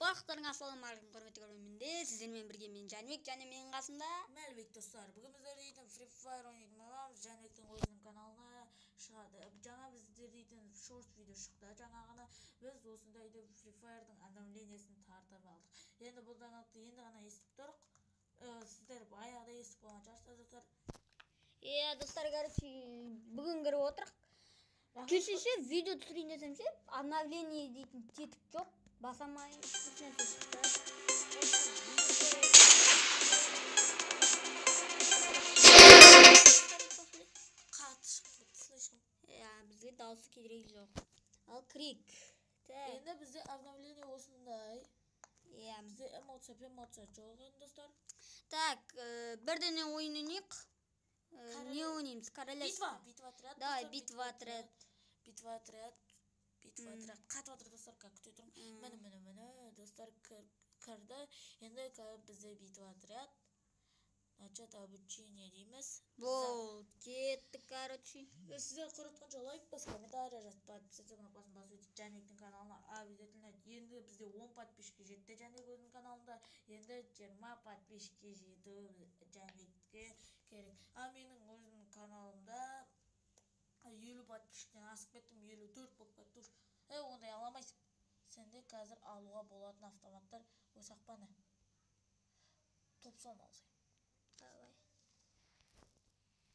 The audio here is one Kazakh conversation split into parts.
Барлықтарыңа ассалаумағалейкум, құрметті көрермендер. Сіздермен бірге мен Жәнібек және менің қасымда Мәлібек достар. Бүгін біздер дейтін Free Fire ойнайтын боламыз. Жәнібектің өзінің каналына шығады. Жаңа біздер дейтін шорт видео шықты. Жаңа ғана біз осындай Free Fire'дың обновлениесін тартып алдық. Енді бұл жаңалықты енді ғана естіп тұрық. Сіздер баяғыда естіп қойған шығарсыздар, достар. Иә, достар, короче, бүгін кіріп отырық. Кеше ше видео түсірейін десем ше, обновление дейтін тетік жоқ. Баса алмай ешнәрсе шықты. Қатты шығып кетті, слишком. Иә, бізге дауысы керек жоқ. Ал кірейік. Так. Енді бізде обновление осындай. Иә. Бізде эмоция, эмоция жоқ енді, достар. Так, бірден ойын ойнайық. Не ойнаймыз? Королевство. Битва, битва отряд. Давай, достар, битва отряд. Битва отряд. Битва отряд. Қатып жатыр, достар, қазір күте тұрмын. Міне, міне, міне, достар, кірді. Енді қазір бізде битва отряд. Начать обучение дейміз. Бол, кеттік, короче. Сіздер құрытқанша лайк бас, комментарий жазып, подписаться кнопкасын басып өтіп, Жәнібектің каналына обязательно. Енді бізде 10 подписчикке жетті Жәнібек өзінің каналында. Енді 20 подписчикке жету Жәнібекке керек. Ал менің өзімнің каналымда 50 подписчиктен асып кеттім, 54 болып кетті. Ондай ала алмайсың. Сенде қазір алуға болатын автоматтар осақпаны. 90 алсай. Давай.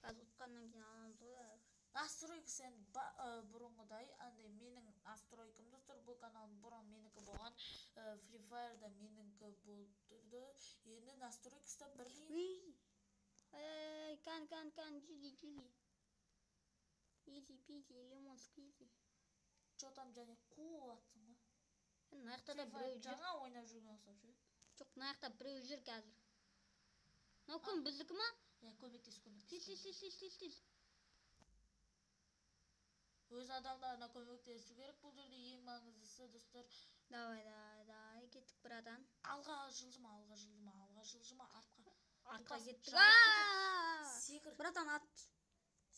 Қазір ұтқаннан кейін аламыз ғой бәрібір. Настройка сен бұрынғыдай, андай менің настройкам, достар, бұл канал бұрын менікі болған, Free Fire'да менікі болып тұрды. Енді настройкасы да бірдей. Уй. Ай, кан, кан, кан, жиги, жиги. Изи, пизи, лимон, сквизи. Чё там және қуып атсың ғой? Мына жақта да Free Fire біреу жүр. Жаңа ойнап жүрген ұқсап ше. Жоқ, мына жақта біреу жүр қазір. Мынау кім, біздікі ма? Иә, көмектес, көмектес. Тез, тез, тез, тез, тез, тез. Өз адамдарына көмектесу керек бұл жерде ең маңыздысы, достар. Давай, давай, давай, кеттік, братан. Алға жылжыма, алға жылжыма, алға жылжыма, артқа. Артқа Топас, кеттік. жарып кетеді. Ааа! Секір. Братан, ат.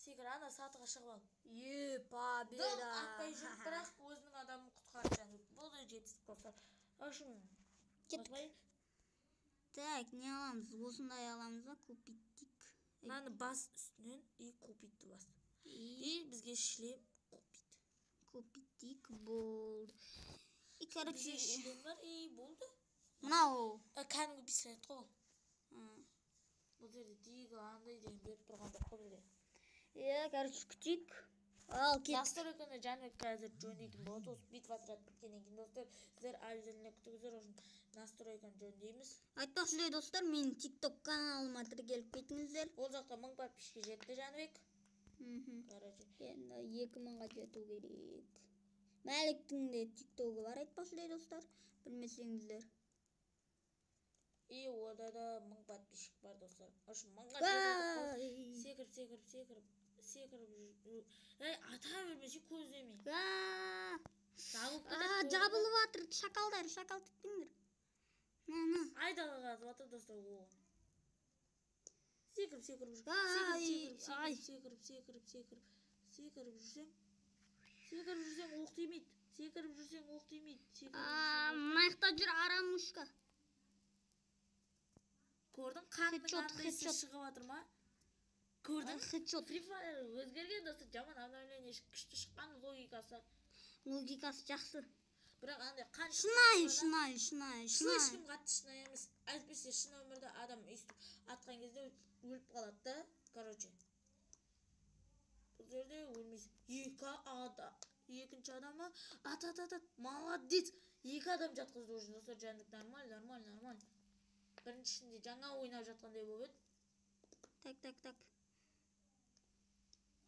Секір, ана сатыға шығып ал. Е, победа. Дым атпай жүріп, бірақ өзінің адамын құтқарып Жәнібек. Бұл да жетістік, достар. В общем, Кеттік. осылай. Так, не аламыз? Осындай аламыз ба? Купить дейік. Мынаны бас үстінен и купить бас. И И бізге шлем купить. Купить дейік, болды. И, короче, Бізге шлем бар, и болды. Мынау. Кәдімгі пистолет қой ол. М. Бұл жерде тегі андай деген беріп тұрған жоқ қой бізге. Иә, короче, күтейік. Ал, кеттік. Настройканы Жәнібек қазір жөндейтін болады. Осы битва отряд біткеннен кейін, достар, сіздер обязательно күтіңіздер, үшін настройканы жөндейміз. Айтпақшы, достар, менің TikTok каналыма тіркеліп кетіңіздер. Ол жақта 1000 подписчикке жетті Жәнібек. Короче. Енді 2000-ға жету керек. Мәліктің де TikTok-ы бар, айтпақшы, достар, білмесеңіздер. И ода да 1000 подписчик бар, достар. В общем, 1000-ға жетіп Ай. Секіріп, секіріп, секіріп, секіріп жүр. Ей, ата бермесе көздемей. Аа. Жабылып Аа, кетеді. Жабылып жатыр, шакалдар, шакал теппеңдер. На, на. Айдалаға атып жатыр, достар, оғын. Секіріп, секіріп жүр. Ай, Секіріп, ай. секіріп, секіріп, секіріп, секіріп жүрсең, секіріп жүрсең оқ тимейді. Секіріп жүрсең оқ тимейді. Секіріп Аа, жүрсең оқ мына жақта жүр арамушка. Көрдің, қанның Хедшот, андайсы хедшот. шығып жатыр ма? Көрдің? Хедшот. Free Fire өзгерген, достар, жаман обновление күшті шыққан, логикасы. Логикасы жақсы. Бірақ андай қан Шынайы, шыққан шынайы, шынайы, шынайы. Слишком қатты шынайы емес. Әйтпесе шын өмірде адам өйстіп атқан кезде өліп қалады да, короче. Бұл жерде өлмейсің. Екі адам, екінші адамы ат, ат, ат, ат. Молодец. Екі адам жатқызды уже, достар, Жәнібек нормаль, нормаль, нормаль. Біріншісінде жаңа ойнап жатқандай болып еді. Так, так, так.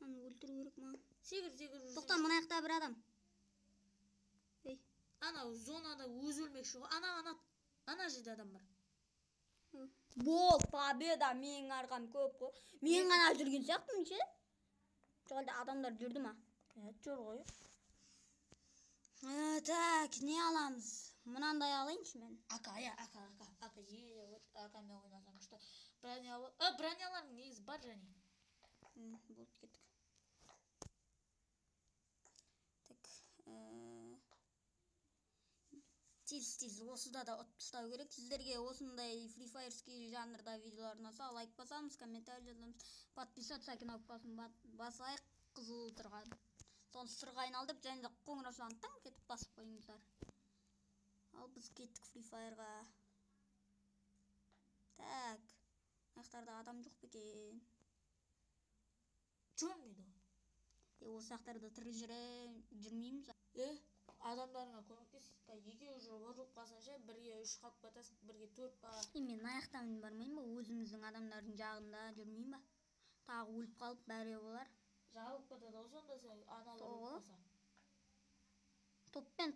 Аны өлтіру керек маған. Секіріп, секіріп жүрсең. Тоқта, мына жақта бір адам. Ей. Анау зонада өзі өлмекші ғой. Ана, ана, ана жерде адам бар. Бол, победа, менің арқам көп қой. Мен ғана жүрген сияқтымын ше? Жоқ, әлде адамдар жүрді ма? Иә, жүр ғой. Так, не аламыз? Мынандай алайыншы мен. Ака, иә, ака, ака, ака, е, вот акамен ойнасаң күшті. Броня, броняларың негізі бар және. Болды, кеттік. Так, Тез-тез осыда да ұтып тастау керек. Сіздерге осындай Free Fire'ский жанрда видеолар ұнаса, лайк басамыз, комментарий жазамыз, подписаться кнопкасын басайық, қызыл тұрған. Соны сырға айналдырып, және де қоңыраушаны тың кетіп басып қойыңыздар. Ал біз кеттік Free Fire'ға. Так, аяқтарда адам жоқ па екен? Жүрмейді. Осы жақтарда тірі жүрмейміз. Адамдарыңа көмектес. Екеуі жүріп ұрылып қалсаң ше, бірге 3 қалып кетесің, бірге 4 ба. Мен аяқтан бармаймын ба, өзіміздің адамдардың жағында жүрмеймін ба? Тағы өліп қалып бәрі болар. Жабылып кетеді ғой сонда сен, аналар өліп қалса.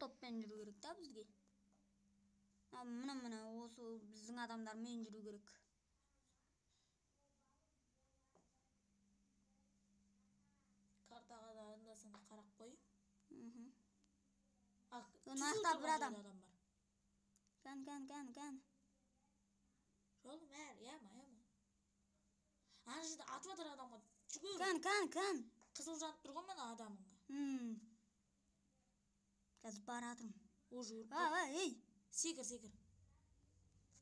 Топпен жүру керек та бізге. Міне, осы біздің адамдармен жүру керек. Картаға да анда-санда қарап қой. Аяқта бір адам. Кән, кән, кән, кән. Жолым әр, яма, яма. Ана жерде атып жатыр адамға. Жүгір. Кән, кән, кән. Қызыл жанып тұр ғой мына адамыңа. Қазір баратырмын. О, жүгіріп А, ей. Секір, секір.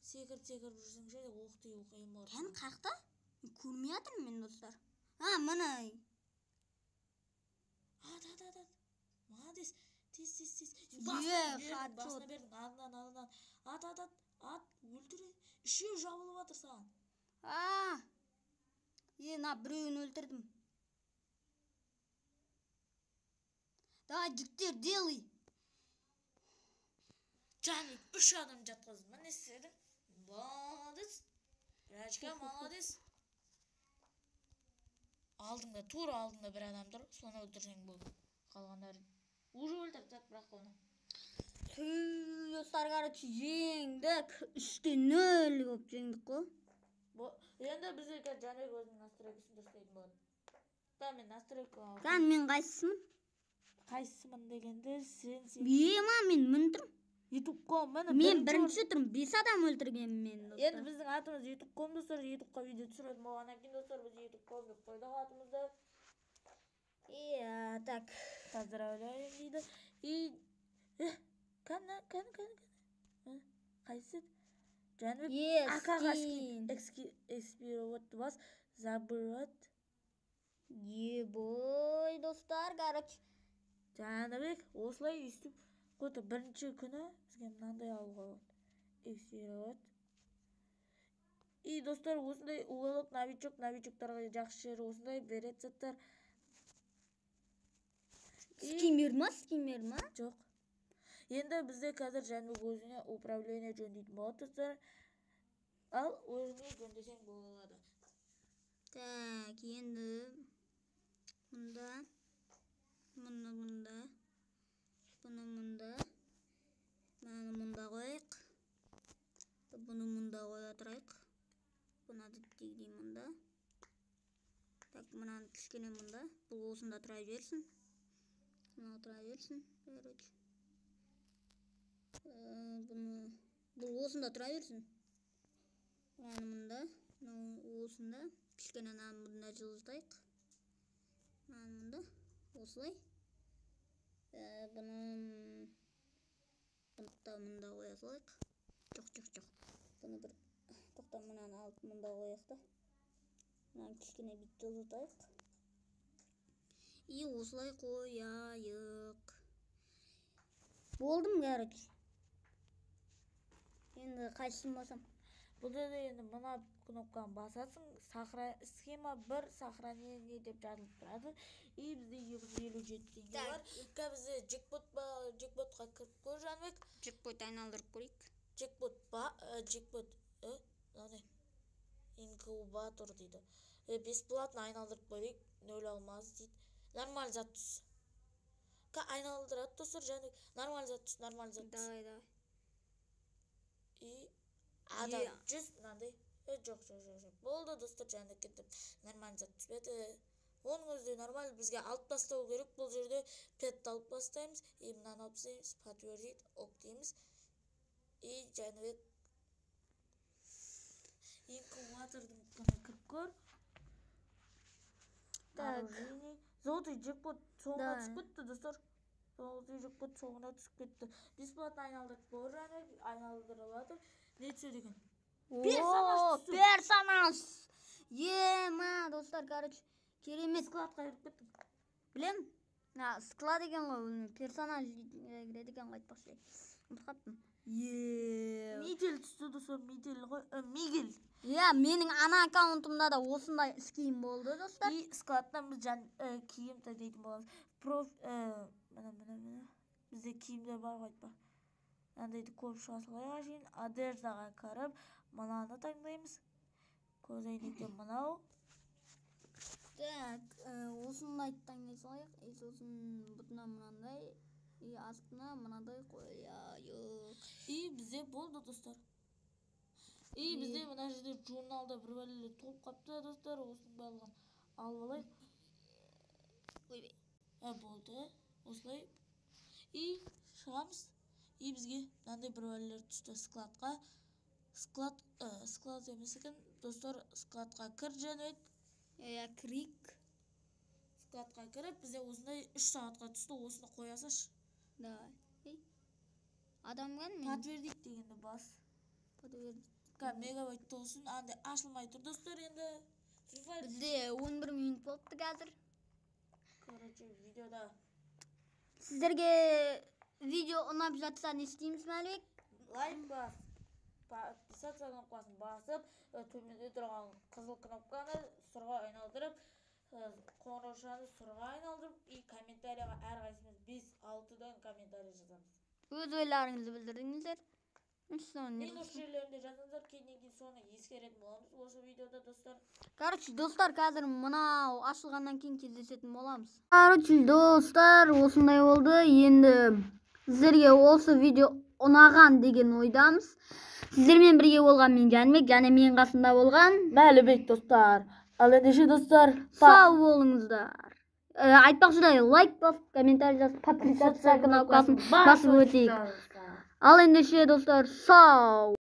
Секіріп, секіріп жүрсең ше, оқ тию қиын болады. Кән, қаяқта? Көрмей жатырмын мен, достар. А, міне. Ат, ат, ат, ат. Молодец. Тез, тез, тез. Басына бердің, алдынан, алдынан. Ат, ат, ат, ат, өлтір. Үшеу жабылып жатыр саған. А, на біреуін өлтірдім. Давай, жігіттер, делай. Жаник, 3 адам жатқыздым. Міне істедің. Молодец. Рачка, молодец. Алдыңда, тура алдыңда бір адам тұр. Соны өлтірсең болды. Қалғандары уже өлтіріп тастады, бірақ оны. Достар, короче, жеңдік. 3-0 болып жеңдік қой. Енді бізде қазір Жанбек өзінің настройкасын дұрыстайтын болады. Да, мен настройка. Кән, мен қайсысымын? Қайсысымын дегенде сен. Ема, мен мін тұрмын. YouTube.com, міне мен бірінші тұрмын, 5 адам өлтіргенмін мен, достар. Енді біздің атымыз YouTube.com, достар, YouTube-қа видео түсіретін болғаннан кейін, достар, біз YouTube.com деп қойдық атымызды. Иә, так. Поздравляем дейді. И кән, кән, кән, кән. Қайсысы? Жанбек АК-ға скин. Экспировать вас забывать. Ебой, достар, короче. Жанбек осылай өйстіп қойды. Бірінші күні бізге мынандай алуға болады. Экспировать. И достар, осындай уголок новичок, новичоктарға жақсы жері осындай береді заттар. Скин берді ма? Скин берді ма? Жоқ. Енді бізде қазір Жанбек өзіне управление жөндейтін болады, достар. Ал өзіңе жөндесең болады. Так, енді мұнда, мұны мұнда, бұны мұнда, мынаны мұнда қояйық. Бұны мұнда қоя тұрайық. Бұны әдеттегідей мұнда. Так, мынаны кішкене мұнда. Бұл осында тұра берсін. Мынау тұра берсін, короче. Бұны, бұл осында тұра берсін. Мынаны мұнда, мынау осында. Кішкене мынаны мұнда жылжытайық. Мынаны мұнда, осылай. Бұны да мұнда қоя салайық. Жоқ, жоқ, жоқ. Бұны бір тоқта, мынаны алып мұнда қояйық та. Мынаны кішкене бүйтіп жылжытайық. И осылай қояйық. Болдым, короче. Енді қайсысын басам? Бұл жерде енді мына кнопканы басасың, схема 1 сохранение деп жазылып тұрады. И бізде 257 теңге бар. Қазір бізде джекпотқа кіріп көр, Жанбек. Джекпот айналдырып көрейік. Джекпот ба, джекпот, мынау не? Инкубатор дейді. Бесплатно айналдырып көрейік, 0 алмаз дейді. Нормаль зат түс. Айналдырады, достар, Жанбек. Нормаль зат түс, нормаль зат түс. Давай, давай. И адам 100 мынандай. Жоқ, жоқ, жоқ, жоқ. Болды, достар, Жанбек кетіп. Нормаль зат түспеді. Оның өзі де нормаль, бізге алып тастау керек. Бұл жерде петті алып тастаймыз. И мынаны алып тастаймыз. Подтвердить, ок дейміз. И Жанбек инкубатордың кіріп көр. Так. Золотой джекпот соңға түсіп кетті, достар. Соңғысы жоқ кетті, соңына түсіп кетті. Бесплатно айналдырып көр, Жәнібек, айналдырып жатыр. Не түседі екен? Персонаж О, түсті. персонаж! Ема, достар, короче, керемет. Складқа кіріп кеттің. Білем. А, склад екен ғой, персонаж кіреді екен ғой, айтпақшы. Ұмытып қалыппын. Е. Мидель түсті, достар, Мидель ғой, Мигель. Иә, менің ана аккаунтымда да осындай скин болды, достар. И складтан біз жан киім таңдайтын боламыз. Проф, міне, міне, міне. Бізде киімдер бар ғой, айтпа. Мынандайды көріп шыға салайық әшейін. Одеждаға кіріп, мынаны таңдаймыз. Көзәйнектен мынау. Так, осындайды таңдай салайық. И сосын бұтына мынандай, и астына мынадай қояйық. И бізде болды, достар. И бізде мына жерде журналда бір бәлелер толып қапты, достар. Осының барлығын алып алайық. Ойбай. Болды. Осылай. И шығамыз. И бізге мынандай бір бәлелер түсті складқа. Склад, склад емес екен. Достар, складқа кір, Жәнібек. Иә, кірейік. Складқа кіріп, бізде осындай 3 сағатқа түсті. Осыны қоя салшы. Давай. Ей. Адам кән мен. Подтвердить дегенді бас. Подтвердить. Қазір мегабайт толсын, андай ашылмай тұр, достар, енді. Free Fire. Бізде 11 минут болыпты қазір. Короче, видеода Сіздерге видео ұнап жатса, не істейміз, Мәлібек? Лайк бас, подписаться кнопкасын басып, төменде тұрған қызыл кнопканы сұрға айналдырып, қоңыраушаны сұрға айналдырып, и комментарийға әрқайсымыз 5-6-дан комментарий жазамыз. Өз ойларыңызды білдірдіңіздер. Соны не Минус жерлерінде жазыңыздар, кейіннен кейін соны ескеретін боламыз осы видеода, достар. Короче, достар, қазір мынау ашылғаннан кейін кездесетін боламыз. Короче, достар, осындай болды. Енді сіздерге осы видео ұнаған деген ойдамыз. Сіздермен бірге болған мен, Жәнібек, және менің қасымда болған Мәлібек, достар. Ал ендеше, достар, сау болыңыздар. Айтпақшы да, лайк басып, комментарий жазып, подписаться кнопкасын басып өтейік. Ал ендеше, достар, сау.